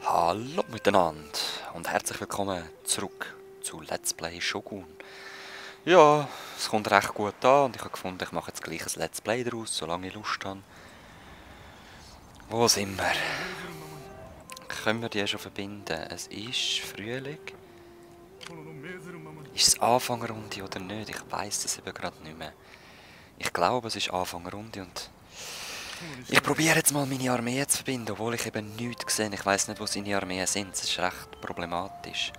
Hallo miteinander und herzlich willkommen zurück zu Let's Play Shogun. Ja, es kommt recht gut an und ich habe gefunden, ich mache jetzt gleich ein Let's Play daraus, solange ich Lust habe. Wo sind wir? Können wir die schon verbinden? Es ist Frühling. Ist es Anfangrunde oder nicht? Ich weiß es eben gerade nicht mehr. Ich glaube, es ist Anfangrunde und ich probiere jetzt mal meine Armee zu verbinden, obwohl ich eben nichts sehe. Ich weiß nicht, wo seine Armeen sind. Das ist recht problematisch.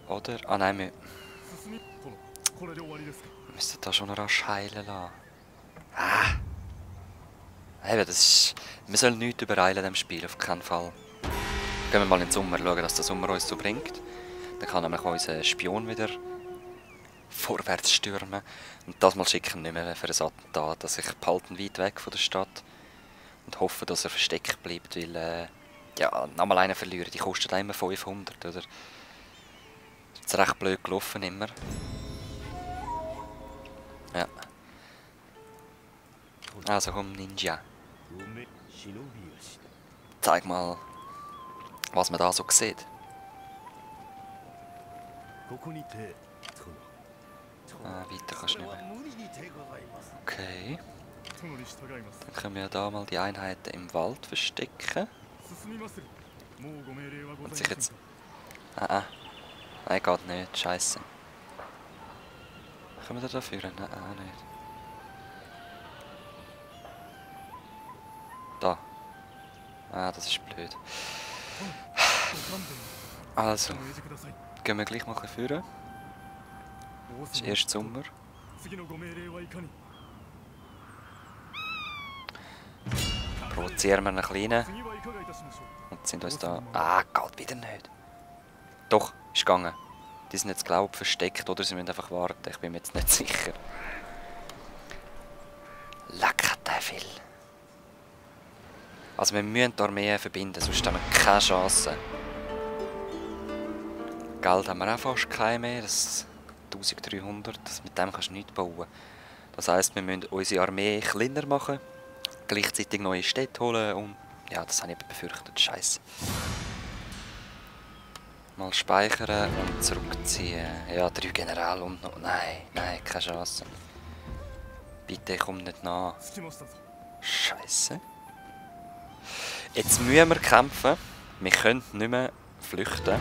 Oder? Ah nein, wir müssen da schon rasch heilen lassen. Ah! Eben, das ist... Wir sollen nichts übereilen in diesem Spiel, auf keinen Fall. Gehen wir mal in den Sommer, schauen, dass der Sommer uns so bringt. Dann kann nämlich unser Spion wieder vorwärts stürmen. Und das mal schicken wir nicht mehr für ein Attentat. Also ich behalte ihn weit weg von der Stadt und hoffe, dass er versteckt bleibt, weil ja, nochmal einen verlieren, die kostet immer 500, oder? Das ist recht blöd gelaufen immer. Ja. Also komm, Ninja. Zeig mal, was man da so sieht. Ah, weiter kannst du nicht mehr. Okay. Dann können wir da mal die Einheiten im Wald verstecken. Und sich jetzt... Nein, geht nicht. Scheiße. Können wir da führen? Nein, auch nicht. Da. Ah, das ist blöd. Also. Gehen wir gleich mal führen. Es ist erst Sommer. Provozieren wir einen kleinen. Und sind uns da... Ah, geht wieder nicht. Doch, ist gegangen. Die sind jetzt, glaube ich, versteckt oder sie müssen einfach warten. Ich bin mir jetzt nicht sicher. Lecker Teufel. Also wir müssen die Armee verbinden, sonst haben wir keine Chance. Geld haben wir auch fast kein mehr. Das 1300. Mit dem kannst du nichts bauen. Das heisst, wir müssen unsere Armee kleiner machen. Gleichzeitig neue Städte holen und... Ja, das habe ich befürchtet. Scheiße. Mal speichern und zurückziehen. Ja, 3 General und noch... Nein, nein, keine Chance. Bitte, komm nicht nach. Scheiße. Jetzt müssen wir kämpfen. Wir können nicht mehr flüchten.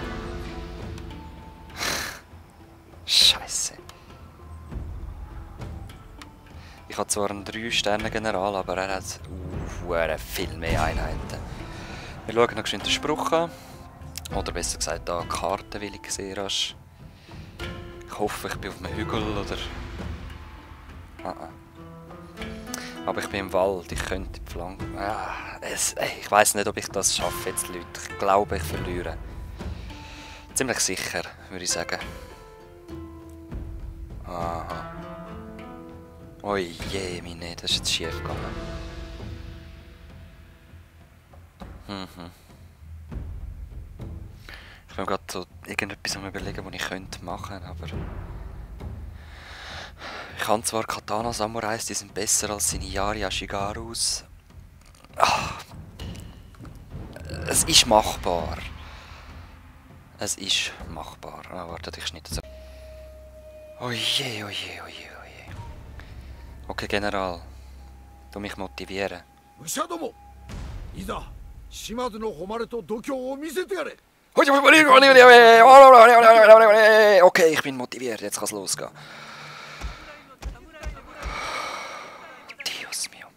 Scheiße. Ich habe zwar einen 3-Sterne-General, aber er hat viel mehr Einheiten. Wir schauen noch geschwind den Spruch an. Oder besser gesagt, da die Karte, weil ich gesehen habe. Ich hoffe, ich bin auf einem Hügel oder... Aber ich bin im Wald, ich könnte die Flanke... ich weiss nicht, ob ich das schaffe jetzt, Leute. Ich glaube, ich verliere. Ziemlich sicher, würde ich sagen. Aha. Oh je, meine, das ist jetzt schief gegangen. Ich bin gerade so irgendetwas am Überlegen, was ich könnte machen, aber... Ich kann zwar Katana Samurais, die sind besser als seine Yari Ashigarus. Es ist machbar. Es ist machbar. Ah, warte, ich schneide das. Oh je, oh je, oh je, oh je. Okay, General. Du mich motivieren. Okay, ich bin motiviert. Jetzt kann es losgehen. Dios mio.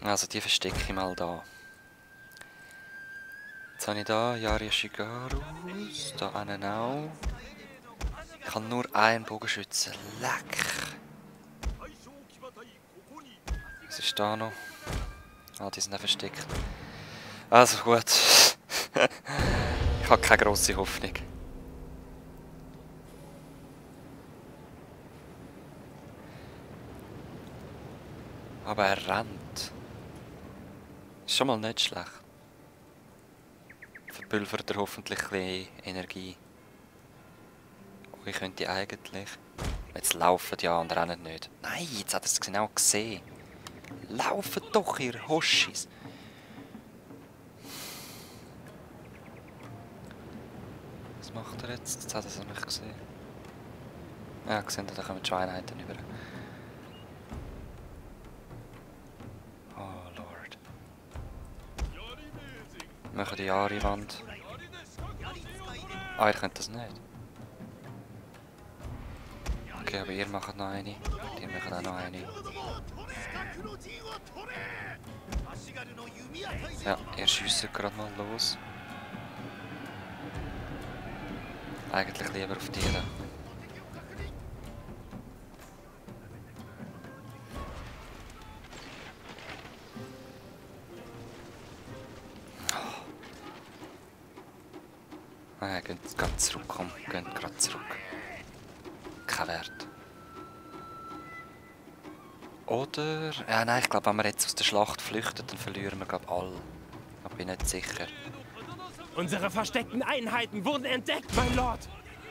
Also, die verstecke ich mal da. Jetzt habe ich da Yari Ashigarus, da einen auch. Ich habe nur einen Bogenschützen. Leck! Was ist da noch? Ah, die sind auch versteckt. Also gut. Ich habe keine grosse Hoffnung. Aber er rennt. Ist schon mal nicht schlecht. Verpulvert er hoffentlich ein bisschen Energie. Oh, ich könnte eigentlich... Jetzt laufen ja und rennen nicht. Nein, jetzt hat er es genau gesehen. Laufen doch, ihr Hoschis. macht er jetzt? Jetzt hat er es noch nicht gesehen. Ja, gesehen, da kommen schon Einheiten über. Oh Lord. Wir machen die Jari-Wand. Ah, ihr könnt das nicht. Okay, aber ihr macht noch eine. Die machen auch noch eine. Ja, ihr schiesst gerade mal los. Eigentlich lieber auf die da. Ah, geht gerade zurück, komm, geht gerade zurück. Kein Wert. Oder... Ja, nein, ich glaube, wenn wir jetzt aus der Schlacht flüchten, dann verlieren wir, glaube alle. Ich bin nicht sicher. Unsere versteckten Einheiten wurden entdeckt, mein Lord!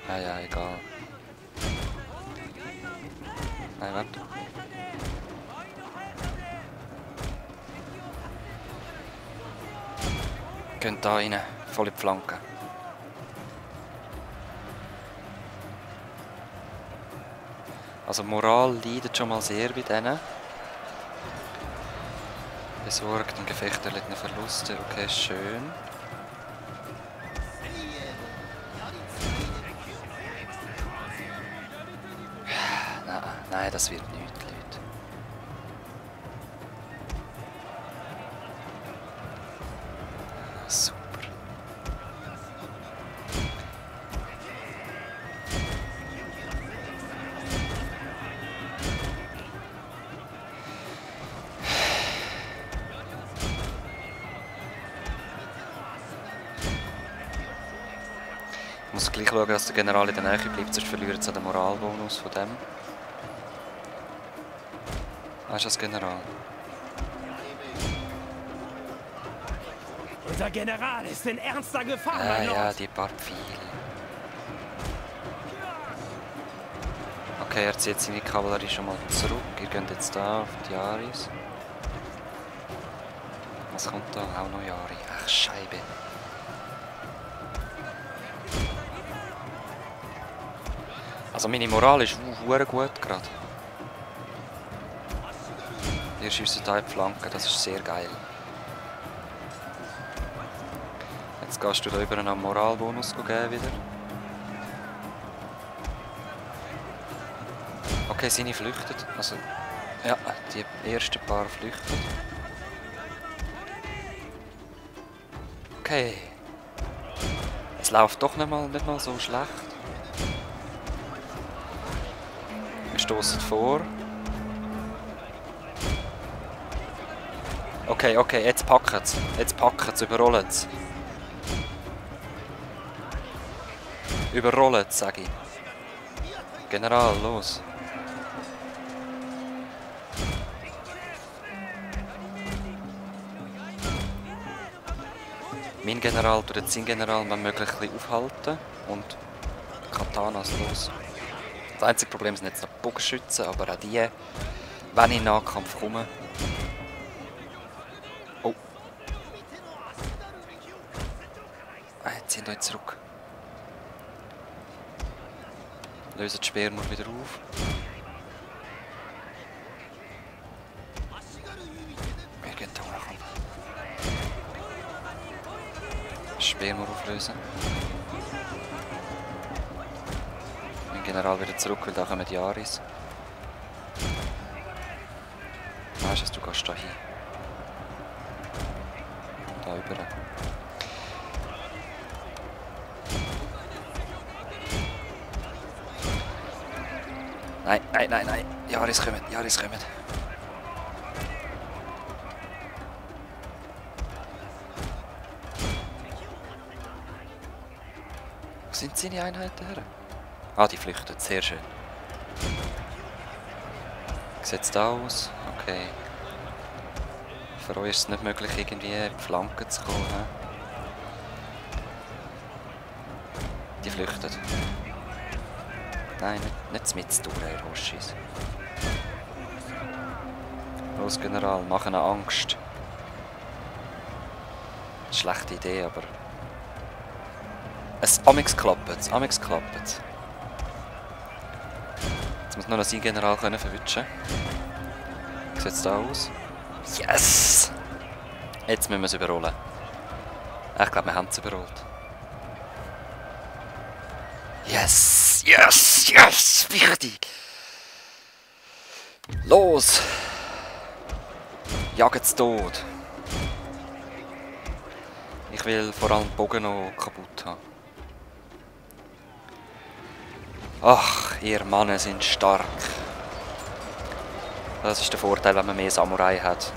Ja, ja, egal. Nein, warte. Geht da rein, voll in die Flanke. Also Moral leidet schon mal sehr bei denen. Besorgt im Gefecht erlittene Verluste. Okay, schön. Nein, das wird nichts, Leute. Super. Ich muss gleich schauen, dass der General in der Nähe bleibt, sonst verliert es den Moralbonus von dem. Ah, ist das General? Unser General ist in ernster Gefahr, mein Lord! Ja, die paar Pfeile. Okay, er zieht seine Kavallerie schon mal zurück. Ihr geht jetzt da auf die Jaris. Was kommt da? Auch noch Jari. Ach, Scheibe. Also meine Moral ist verdammt gut gerade. Ihr schießt hier in die Flanke, das ist sehr geil. Jetzt gehst du da über einen Moralbonus geben wieder. Okay, seine flüchtet. Also, ja, die ersten paar flüchten. Okay. Es läuft doch nicht mal so schlecht. Wir stoßen vor. Okay, jetzt packen sie. Jetzt packen sie, überrollen sie. Überrollen sie, sage ich. General, los. Mein General tut jetzt seinen General wenn möglich ein bisschen aufhalten und Katanas los. Das einzige Problem sind jetzt noch die Bogenschützen, aber auch die, wenn ich in den Nahkampf komme. Oh. Jetzt sind wir zurück. Lösen die Speer nur wieder auf. Wir gehen da nach. Speer nur auflösen. Mein General wieder zurück, weil da kommen die Jaris. Weißt du, du gehst da hin. Da über. Nein. Jaris kommen. Wo sind seine Einheiten her? Ah, die flüchten. Sehr schön. Wie sieht es da aus? Okay. Für euch ist es nicht möglich, irgendwie in die Flanken zu kommen. He? Die flüchten. Nein, nicht mit durch, ihr Hoshis. Los, General, mach ihnen Angst. Schlechte Idee, aber... Amix klappt es, Amix klappt es. Jetzt muss nur noch sein General können verwutschen. Wie sieht es da aus? Yes! Jetzt müssen wir es überrollen. Ich glaube, wir haben es überrollt. Yes! Yes! Yes! Wichtig! Los! Jaget's tot! Ich will vor allem den Bogen noch kaputt haben. Ach, ihr Männer sind stark. Das ist der Vorteil, wenn man mehr Samurai hat.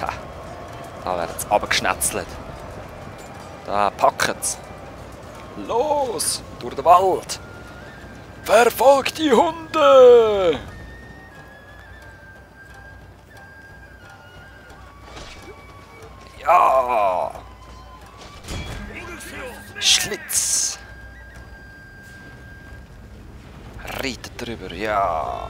Ha, da werden sie runtergeschnetzelt. Da packen sie. Los, durch den Wald. Verfolgt die Hunde! Ja! Schlitz! Reitet drüber, ja!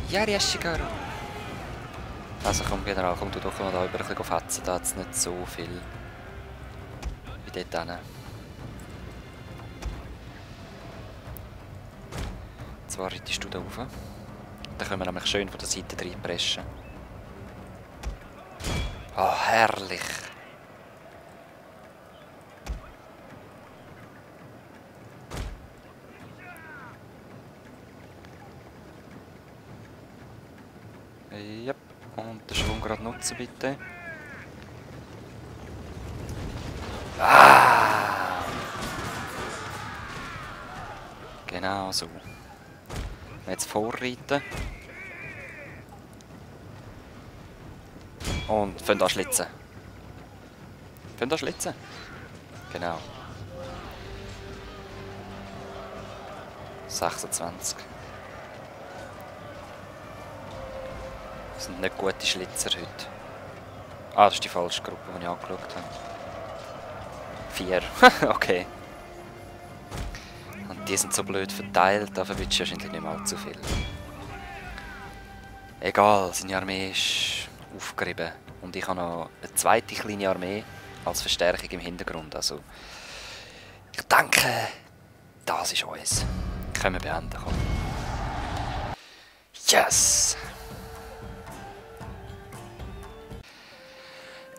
Yariashigaru! Also komm General, komm du doch mal da über ein bisschen fetzen, da hat es nicht so viel wie dort hinten. Zwar reitest du da rauf. Dann können wir nämlich schön von der Seite reinpreschen. Oh, herrlich! Yep. Und den Schwung gerade nutzen, bitte. Ah! Genau so. Jetzt vorreiten. Und fangen an schlitzen. Fangen an schlitzen. Genau. 26. Das sind nicht gute Schlitzer heute. Ah, das ist die falsche Gruppe, die ich angeschaut habe. 4. Okay. Und die sind so blöd verteilt, da verwünscht wahrscheinlich nicht mal zu viel. Egal, seine Armee ist aufgerieben. Und ich habe noch eine zweite kleine Armee als Verstärkung im Hintergrund. Also, ich denke, das ist uns. Können wir beenden. Komm. Yes!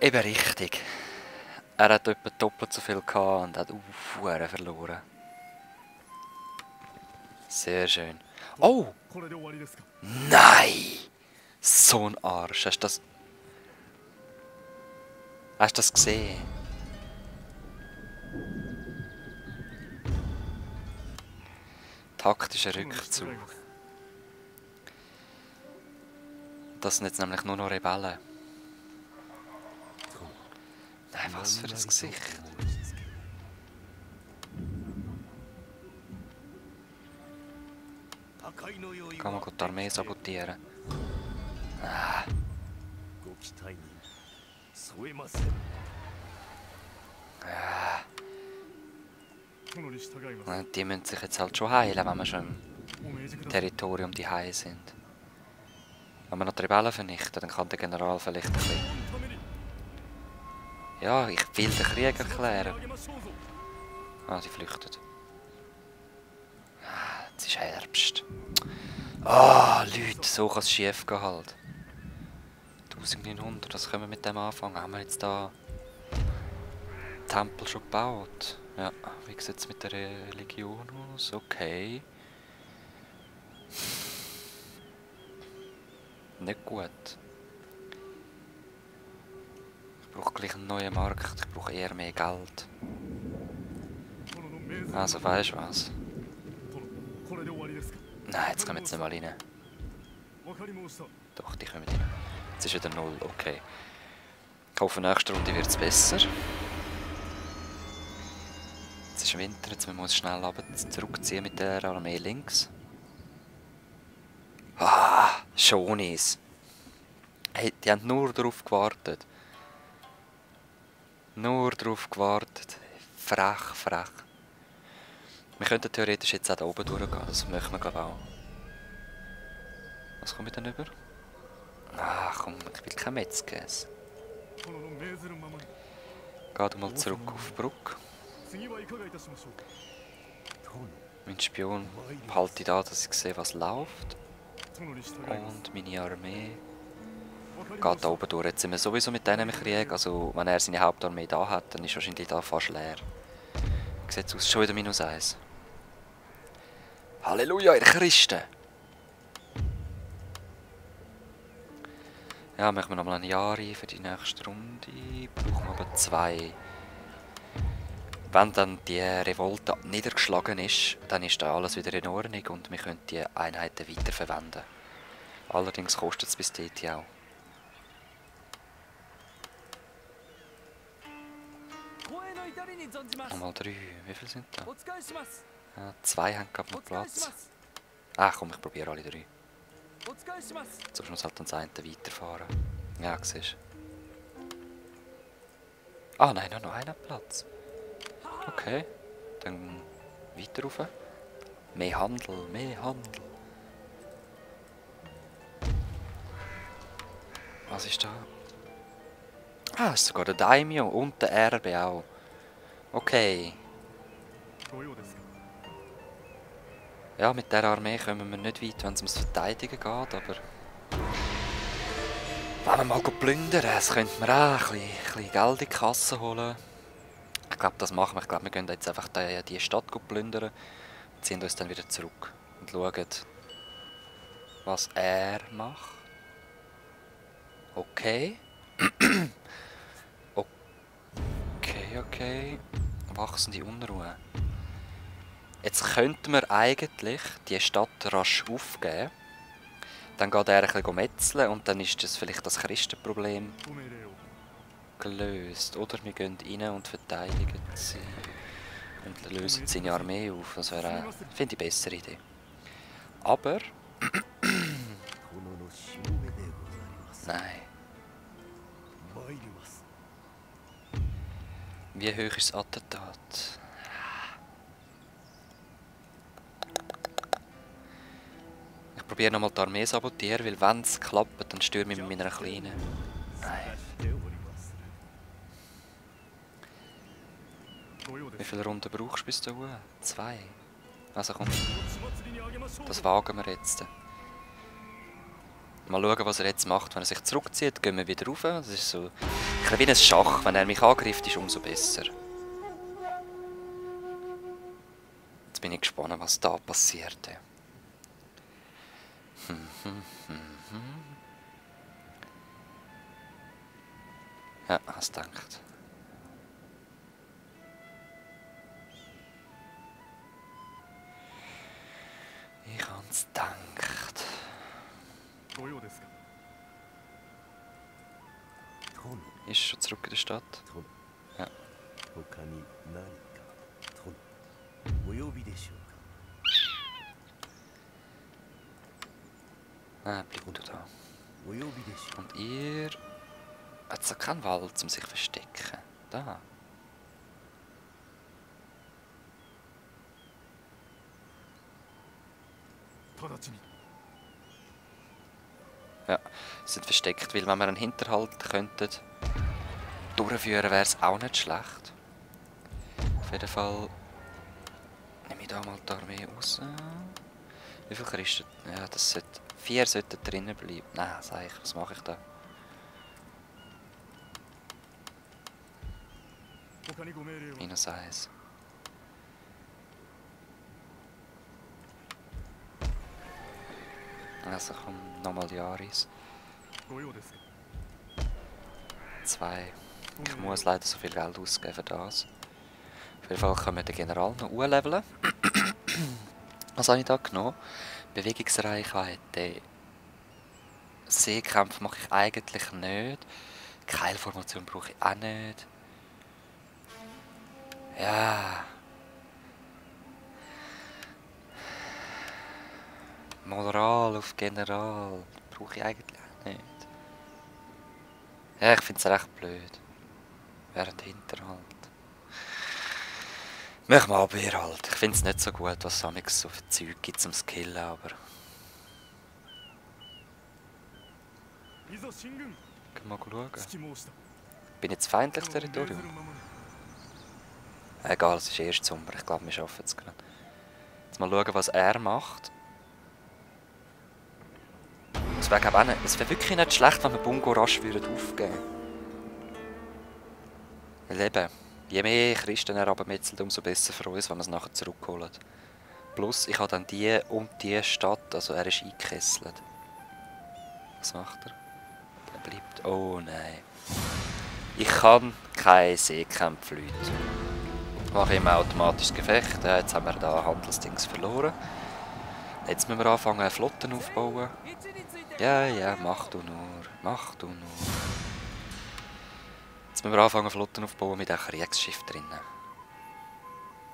Eben richtig. Er hat etwa doppelt so viel gehabt und hat verloren. Sehr schön. Oh! Nein! So ein Arsch. Hast du das gesehen? Taktischer Rückzug. Das sind jetzt nämlich nur noch Rebellen. Nein, was für ein Gesicht. Kann man die Armee sabotieren? Ah. Ah. Die müssen sich jetzt halt schon heilen, wenn wir schon im Territorium die Haie sind. Wenn wir noch die Rebellen vernichten, dann kann der General vielleicht ein bisschen... Ja, ich will den Krieg erklären. Ah, die flüchtet. Ah, jetzt ist Herbst. Ah, Leute, so kann es schief gehen halt. 1900, was können wir mit dem anfangen? Haben wir jetzt da Tempel schon gebaut? Ja, wie sieht es mit der Religion aus? Okay. Nicht gut. Ich brauche gleich einen neuen Markt, ich brauche eher mehr Geld. Also, weißt du was? Nein, jetzt kommen wir jetzt nicht mal rein. Doch, die kommen rein. Jetzt ist wieder 0, okay. Ich hoffe, nächste Runde wird es besser. Jetzt ist Winter, jetzt müssen wir uns schnell zurückziehen mit der Armee links. Ah, Schonis. Hey, die haben nur darauf gewartet. Nur darauf gewartet. Frech, frech. Wir könnten theoretisch jetzt auch da oben durchgehen, das möchten wir glaube ich auch. Was komme ich denn über? Ach komm, ich will kein Metzges. Geh du mal zurück auf die Brücke. Mein Spion behalte da, dass ich sehe, was läuft. Und meine Armee geht da oben durch. Jetzt sind wir sowieso mit denen im Krieg. Also, wenn er seine Hauptarmee da hat, dann ist wahrscheinlich da fast leer. Sieht aus, schon wieder -1. Halleluja, ihr Christen! Ja, machen wir nochmal ein Jahr ein für die nächste Runde. Brauchen wir aber 2. Wenn dann die Revolte niedergeschlagen ist, dann ist da alles wieder in Ordnung und wir können die Einheiten weiterverwenden. Allerdings kostet es bis dort auch. Nochmal 3. Wie viele sind da? Ja, 2 haben gerade noch Platz. Ach komm, ich probiere alle 3. Sonst muss halt ans eine weiterfahren. Ja, siehst du. Ah nein, noch einen Platz. Okay, dann weiter rauf. Mehr Handel, mehr Handel. Was ist da? Ah, ist sogar der Daimyo und der Erbe auch. Okay. Ja, mit dieser Armee kommen wir nicht weit, wenn es ums Verteidigen geht, aber... Wenn wir mal plündern, das könnte man auch ein bisschen Geld in die Kasse holen. Ich glaube, das machen wir. Ich glaube, wir gehen jetzt einfach die Stadt plündern, ziehen uns dann wieder zurück und schauen, was er macht. Okay. Okay. Wachsende Unruhe. Jetzt könnten wir eigentlich die Stadt rasch aufgeben. Dann geht er ein bisschen metzeln und dann ist das vielleicht das Christenproblem gelöst. Oder wir gehen rein und verteidigen sie. Und lösen seine Armee auf. Das wäre, finde ich, eine bessere Idee. Aber... Nein. Wie hoch ist das Attentat? Ich probiere nochmal die Armee zu sabotieren, weil wenn es klappt, dann stürme ich mit meiner Kleinen. Nein. Wie viele Runden brauchst du bis dahin? 2. Also komm. Das wagen wir jetzt. Mal schauen, was er jetzt macht. Wenn er sich zurückzieht, gehen wir wieder rauf. Das ist so ein wie ein Schach. Wenn er mich angreift, ist umso besser. Jetzt bin ich gespannt, was da passiert. Ja, hast gedacht. Ich hab's gedacht. Ist schon zurück in der Stadt? Ja. Ah, bleib du da. Und ihr... Hat es keinen Wald, um sich zu verstecken? Da. Ja, sie sind versteckt, weil wenn wir einen Hinterhalt könnten durchführen, wäre es auch nicht schlecht. Auf jeden Fall nehme ich da mal die Armee raus. Wie viel Christen? Ja, das sollte... 4 sollten drinnen bleiben. Nein, sag ich, was mache ich da? -1. Also komm, nochmal die Aris. 2. Ich muss leider so viel Geld ausgeben für das. Auf jeden Fall können wir den General noch leveln. Was habe ich da genommen? Bewegungsreichweite. Seekampf mache ich eigentlich nicht. Keilformation brauche ich auch nicht. Ja. Moral auf General brauche ich eigentlich auch nicht. Ja, ich finde es recht blöd. Während Hinterhalt. Mach mal Abwehr halt. Ich finde es nicht so gut, was es so für Zeug gibt zum Skillen, aber... Können wir mal schauen. Bin ich jetzt feindliches Territorium? Egal, es ist erst Sommer. Ich glaube, wir schaffen es gerade. Jetzt mal schauen, was er macht. Es wäre wirklich nicht schlecht, wenn wir Bungo rasch aufgeben würden. Weil eben, je mehr Christen er abmetzelt, umso besser für uns, wenn wir es nachher zurückholen. Plus, ich habe dann die und die Stadt, also er ist eingekesselt. Was macht er? Er bleibt... Oh nein. Ich kann keine Seekämpfe, Leute. Ich mache immer automatisches Gefecht. Ja, jetzt haben wir da Handelsdings verloren. Jetzt müssen wir anfangen, Flotten aufbauen. Ja, mach du nur. Mach du nur. Jetzt müssen wir anfangen, Flotten aufbauen mit einem Kriegsschiff drinnen.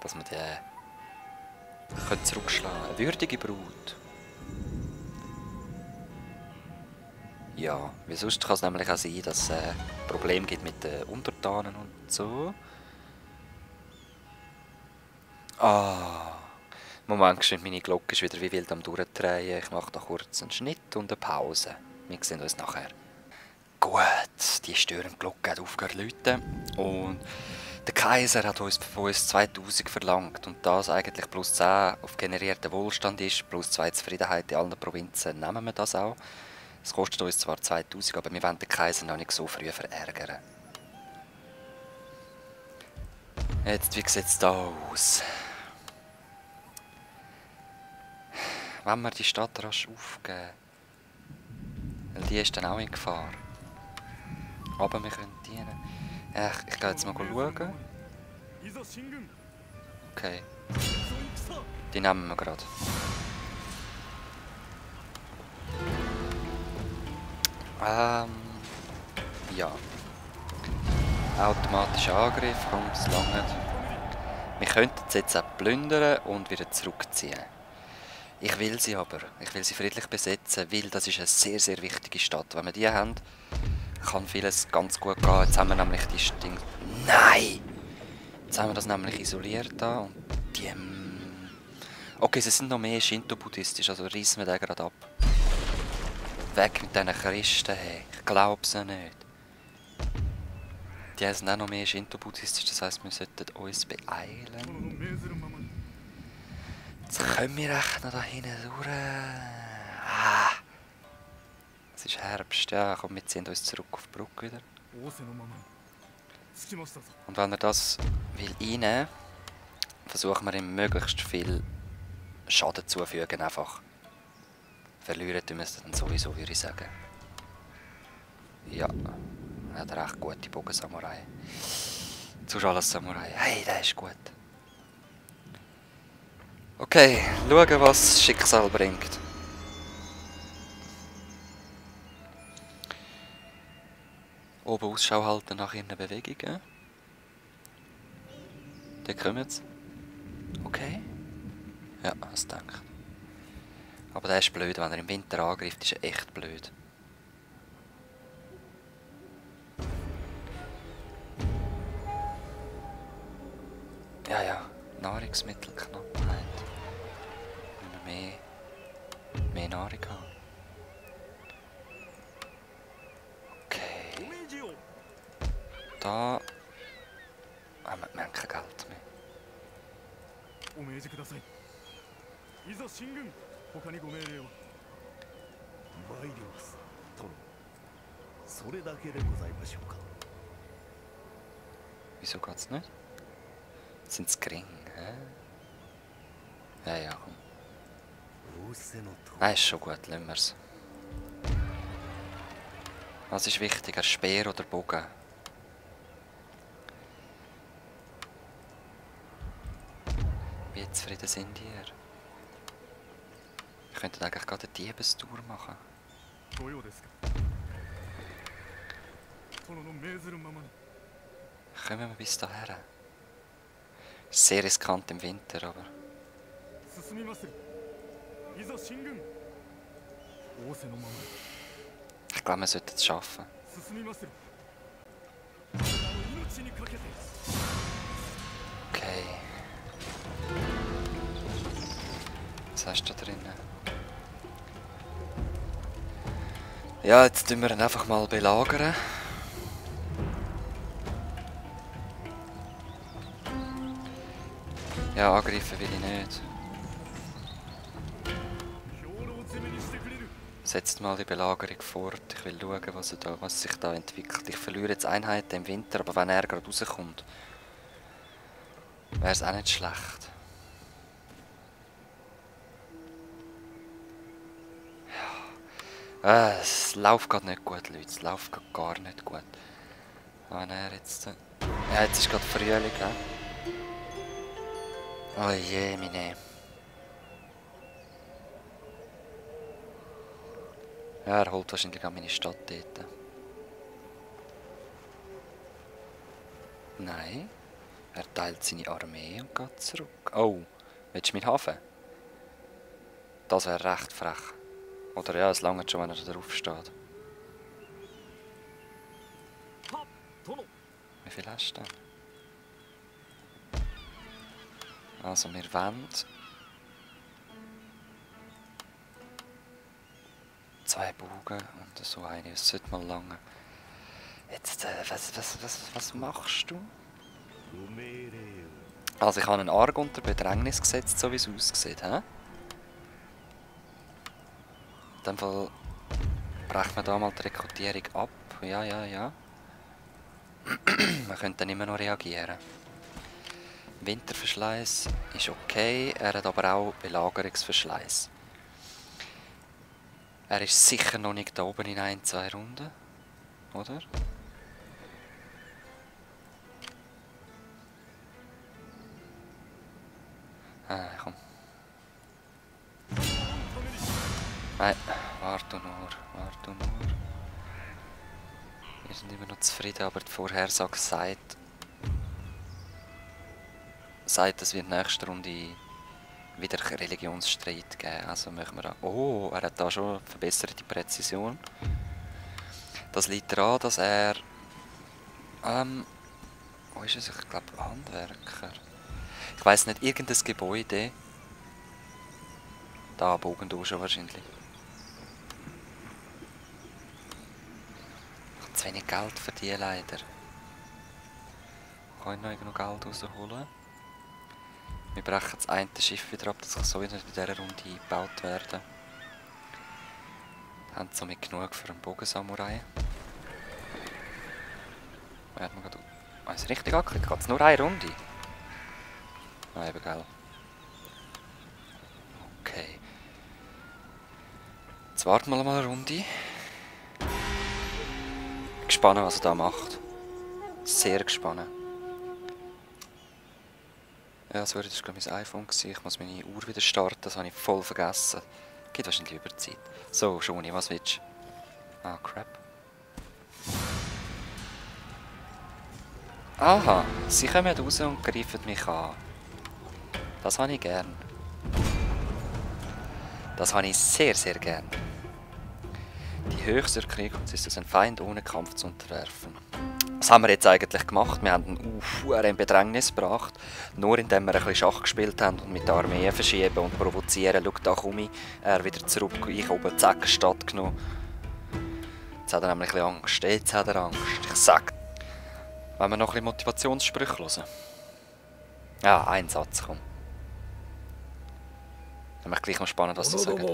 Dass wir die zurückschlagen können. Eine würdige Brut. Ja, wie sonst kann es nämlich auch sein, dass es Probleme gibt mit den Untertanen und so. Moment, meine Glocke ist wieder wie wild am Durchdrehen. Ich mache da kurz einen Schnitt und eine Pause. Wir sehen uns nachher. Gut, die störende Glocke hat aufgehört zu läuten. Und der Kaiser hat uns von uns 2000 verlangt. Und das eigentlich plus 10 auf generierten Wohlstand ist, plus 2 Zufriedenheit in allen Provinzen, nehmen wir das auch. Es kostet uns zwar 2000, aber wir wollen den Kaiser noch nicht so früh verärgern. Jetzt, wie sieht es da aus? Wenn wir die Stadt rasch aufgeben, weil die ist dann auch in Gefahr. Aber wir können dienen. Ich gehe jetzt mal schauen. Okay. Die nehmen wir gerade. Ja. Automatischer Angriff, kommt es lange. Wir könnten sie jetzt auch plündern und wieder zurückziehen. Ich will sie aber. Ich will sie friedlich besetzen, weil das ist eine sehr, sehr wichtige Stadt. Wenn wir die haben, kann vieles ganz gut gehen. Jetzt haben wir nämlich die Dinge... Nein! Jetzt haben wir das nämlich isoliert da und die... Okay, sie sind noch mehr Shinto-buddhistisch, also reissen wir den gerade ab. Weg mit diesen Christen, hey. Ich glaube sie nicht. Die sind auch noch mehr Shinto-buddhistisch, das heisst, wir sollten uns beeilen. Jetzt können wir echt noch da hinten durch. Es ist Herbst, ja, komm, wir ziehen uns zurück auf die Brücke wieder. Und wenn er das will einnehmen, versuchen wir ihm möglichst viel Schaden zufügen, einfach. Verlieren tun wir es dann sowieso, würde ich sagen. Ja, er hat recht gute Bogensamurai. Tsushima-Samurai, hey, der ist gut. Okay, schauen, was das Schicksal bringt. Oben Ausschau halten nach ihren Bewegungen. Da kommen sie. Okay. Ja, das denke ich. Aber der ist blöd, wenn er im Winter angreift, ist er echt blöd. Ja, Nahrungsmittelknappheit. Wir mehr Nahrung haben. Okay. Da haben wir kein Geld mehr. Wieso geht's nicht? Sind sie gering, hä? Ja, komm. Nein, ist schon gut, lassen wir's. Was ist wichtiger, Speer oder Bogen? Wie zufrieden sind ihr? Wir könnten eigentlich gerade eine Diebestour machen. Kommen wir bis dahin? Sehr riskant im Winter, aber... Ich glaube, wir sollten es schaffen. Okay. Was hast du da drinnen? Ja, jetzt tun wir ihn einfach mal belagern. Ja, angreifen will ich nicht. Setzt mal die Belagerung fort. Ich will schauen, was sich da entwickelt. Ich verliere jetzt Einheiten im Winter, aber wenn er gerade rauskommt, wäre es auch nicht schlecht. Ja. Es läuft gerade nicht gut, Leute. Es läuft gerade gar nicht gut. Wenn er jetzt... Ja, jetzt ist gerade Frühling, ne? Oh je, meine. Ja, er holt wahrscheinlich auch meine Stadt dort. Nein. Er teilt seine Armee und geht zurück. Oh, willst du meinen Hafen? Das wäre recht frech. Oder ja, es langt schon, wenn er da drauf steht. Wie viel hast du denn? Also, wir wollen 2 Bogen und so eine. Es sollte mal lange. Jetzt, was machst du? Also, ich habe einen Arg unter Bedrängnis gesetzt, so wie es aussieht. He? In dem Fall brechen wir da mal die Rekrutierung ab. Ja, ja, ja. Wir können dann immer noch reagieren. Winterverschleiß ist okay, er hat aber auch Belagerungsverschleiß. Er ist sicher noch nicht da oben in 1-2 Runden, oder? Komm. Nein, warte nur. Wir sind immer noch zufrieden, aber die Vorhersage sagt, es wird nächste Runde wieder Religionsstreit geben. Also machen wir da. Oh, er hat da schon verbesserte Präzision. Das liegt daran, dass er... wo ist es? Ich glaube Handwerker. Ich weiss nicht, irgendein Gebäude. Da, Bogendusche wahrscheinlich. Ich habe zu wenig Geld für die leider. Kann ich noch genug Geld rausholen? Wir brechen das eine Schiff wieder ab, das kann so in dieser Runde eingebaut werden. Wir haben somit genug für einen Bogensamurai. Werden wir gerade... Ist richtig angeklickt? Geht es nur eine Runde? Ah, eben, gell. Okay. Jetzt warten wir mal eine Runde. Gespannt, was er da macht. Sehr gespannt. Ja, sorry, das war mein iPhone. Ich muss meine Uhr wieder starten, das habe ich voll vergessen. Geht wahrscheinlich über Zeit. So, Schoni, was willst du? Ah, crap. Aha, sie kommen raus und greifen mich an. Das habe ich gern. Das habe ich sehr, sehr gern. Die höchste Erklärung ist es, einen Feind ohne Kampf zu unterwerfen. Was haben wir jetzt eigentlich gemacht? Wir haben ihn in Bedrängnis gebracht, nur indem wir ein bisschen Schach gespielt haben und mit der Armee verschieben und provozieren. Schau, da komme ich, er wieder zurück, ich oben zack, Stadt genommen. Jetzt hat er nämlich ein bisschen Angst, jetzt hat er Angst, ich sag. Wollen wir noch ein bisschen Motivationssprüche hören? Ja, ein Satz, komm. Dann ist gleich noch spannend, was sie sagen.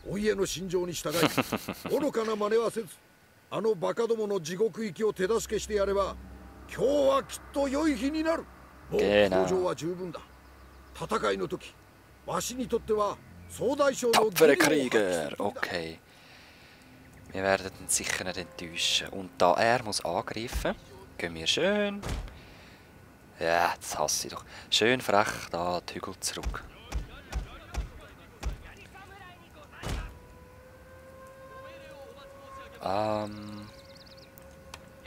お家の心情に従い愚かな真似はせずあのバカどもの地獄行きを手助けしてやれば今日はきっと良い日になるもう表情は十分だ戦いの時わしにとっては総大将の Tapfere Krieger, okay. Wir werden ihn sicher nicht enttäuschen. Und da er muss angreifen, gehen wir schön... Ja, das hasse ich doch. Schön frech da die Hügel zurück.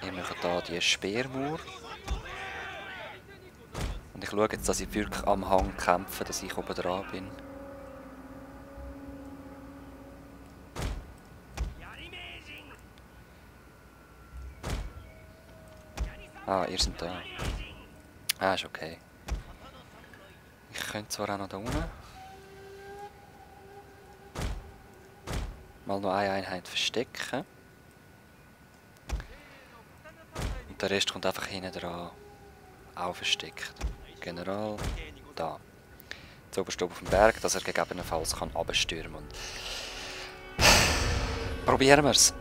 Ich mache hier die Speermauer. Und ich schaue jetzt, dass ich wirklich am Hang kämpfe, dass ich oben dran bin. Ah, ihr seid da. Ah, ist okay. Ich könnte zwar auch noch da unten. mal noch eine Einheit verstecken. Und der Rest kommt einfach hinten dran. Auch versteckt. General, da. Zuoberst oben auf dem Berg, dass er gegebenenfalls kann runterstürmen kann. Probieren wir es.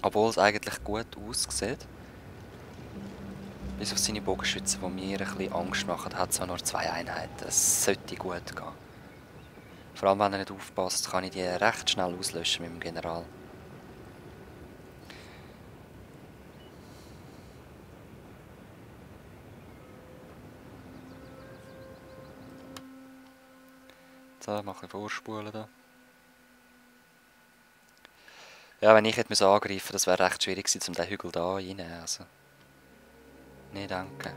Obwohl es eigentlich gut aussieht. Bis auf seine Bogenschützen, die mir ein bisschen Angst machen, hat es auch nur 2 Einheiten. Es sollte gut gehen. Vor allem, wenn er nicht aufpasst, kann ich die recht schnell auslöschen mit dem General. So, mal ein bisschen vorspulen da. Ja, wenn ich hätte angreifen müssen, das wäre recht schwierig gewesen, um den Hügel da reinzunehmen. Also. Nee, danke.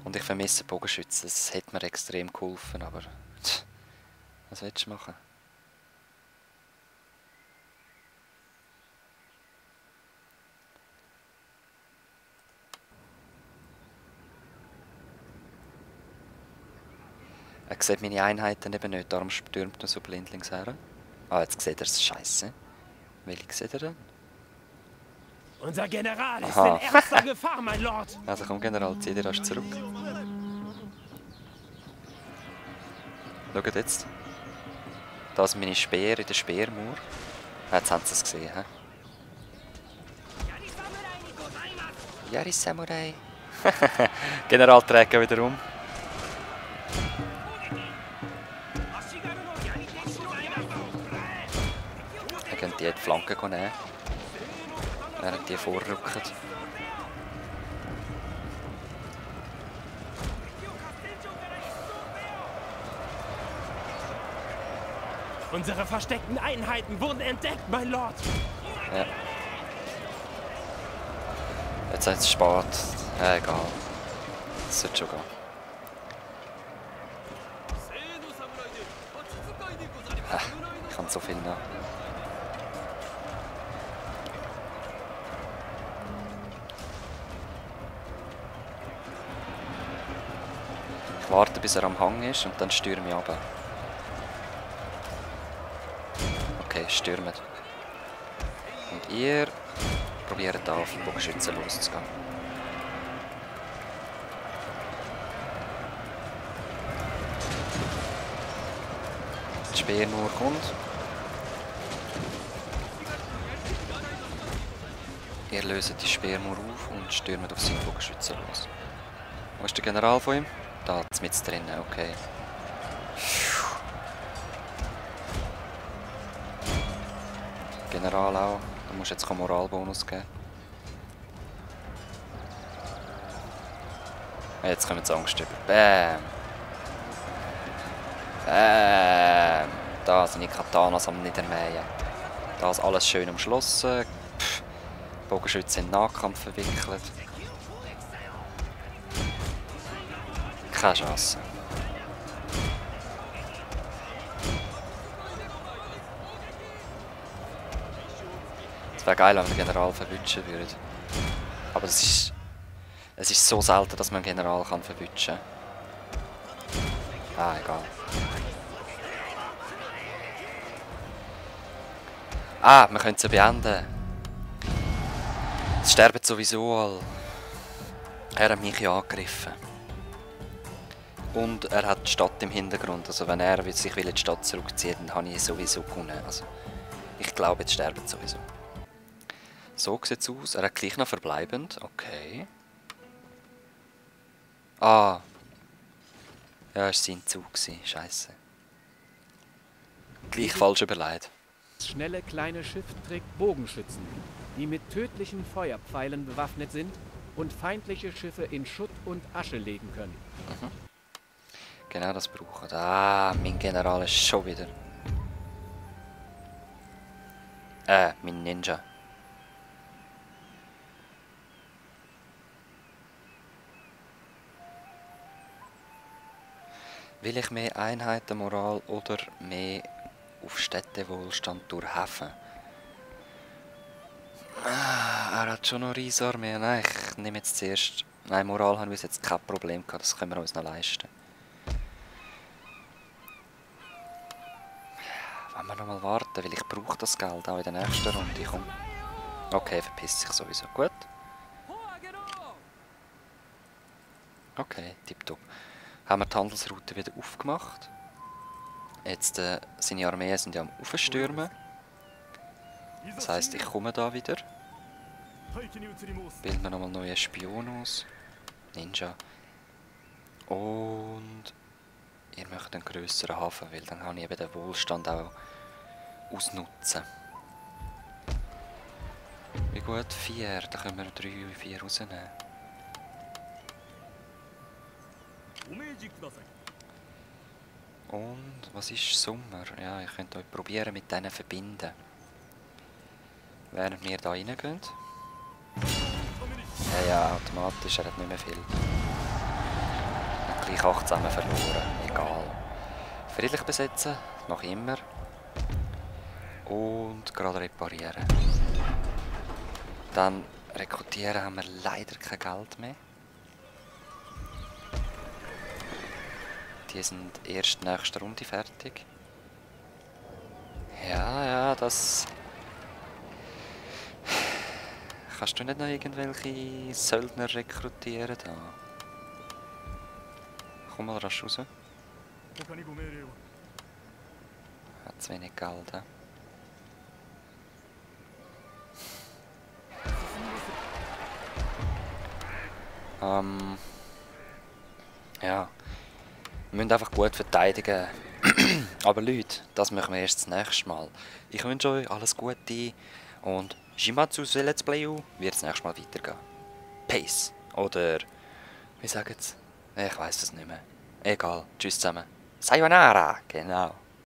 Und ich vermisse Bogenschützen, das hätte mir extrem geholfen, aber... Was willst du machen? Er sieht meine Einheiten eben nicht, darum stürmt er so blindlings her. Ah, jetzt sieht er es, scheiße. Welche sieht er denn? Unser General ist Aha. in ernster Gefahr, mein Lord. Also komm, General, zieh dir rasch zurück. Schaut jetzt. Da sind meine Speere in der Speermauer. Jetzt haben sie es gesehen, hä? Yari Samurai. General trägt wieder um. Wir können die Flanke nehmen. Während die vorrücken. Unsere versteckten Einheiten wurden entdeckt, mein Lord. Ja. Jetzt ist es spät. Egal. Das sollte schon gehen. Ich kann so viel noch. Ich warte, bis er am Hang ist und dann stürme ich runter. Okay, stürmt. Und ihr probiert da auf die Bogenschützen loszugehen. Die Speermauer kommt. Ihr löst die Speermauer auf und stürmt auf seine Bogenschützen los. Wo ist der General von ihm? Da, mit drinnen, okay. General auch. Du musst jetzt keinen Moralbonus geben. Jetzt kommen die Angst über. Bam! Bam! Da sind die Katanas am Niedermähen. Da ist alles schön umschlossen. Bogenschütze in den Nahkampf verwickelt. Keine Chance. Es wäre geil, wenn wir den General verwünschen würden. Aber es ist so selten, dass man einen General verwünschen kann. Ah, egal. Ah, wir können sie beenden. Es sterben sowieso alle. Er hat mich ja angegriffen. Und er hat die Stadt im Hintergrund. Also wenn er sich in die Stadt zurückzieht, dann habe ich sowieso gewonnen. Also, ich glaube, jetzt sterben sie sowieso. So sieht es aus. Er hat gleich noch verbleibend. Okay. Ah. Ja, es war sein Zug. Scheiße. Gleich falsch überlegt. Das schnelle kleine Schiff trägt Bogenschützen, die mit tödlichen Feuerpfeilen bewaffnet sind und feindliche Schiffe in Schutt und Asche legen können. Mhm. Genau das brauchen. Ah, mein General ist schon wieder. Mein Ninja. Will ich mehr Einheitenmoral oder mehr auf Städtewohlstand durch Häfen? Er hat schon noch Riesarmee. Nein, ich nehme jetzt zuerst... Nein, Moral haben wir jetzt kein Problem gehabt, das können wir uns noch leisten. Wollen wir noch mal warten, weil ich brauche das Geld auch in der nächsten Runde. Komm. Okay, verpisst sich sowieso. Gut. Okay, tipptopp. Haben wir die Handelsroute wieder aufgemacht. Jetzt seine Armeen sind ja am Aufstürmen. Das heisst, ich komme da wieder. Bilden wir nochmal neue Spion aus. Ninja. Und ihr möchtet einen grösseren Hafen, weil dann kann ich eben den Wohlstand auch ausnutzen. Wie gut? 4. Da können wir 3 und 4 rausnehmen. Und was ist Sommer? Ja, ich könnte euch probieren mit denen verbinden. Während wir da reingehen. Ja, automatisch, er hat nicht mehr viel. Und gleich 8 zusammen verloren, egal. Friedlich besetzen, noch immer. Und gerade reparieren. Dann rekrutieren haben wir leider kein Geld mehr. Die sind erst nächste Runde fertig. Ja, das... Kannst du nicht noch irgendwelche Söldner rekrutieren da? Komm mal rasch raus. Hat zu wenig Geld, he? Ja. Wir müssen einfach gut verteidigen. Aber Leute, das machen wir erst das nächste Mal. Ich wünsche euch alles Gute und Shimatsu's Let's Play wird das nächste Mal weitergehen. Peace. Oder, wie sagen sie? Ich weiß es nicht mehr. Egal. Tschüss zusammen. Sayonara. Genau.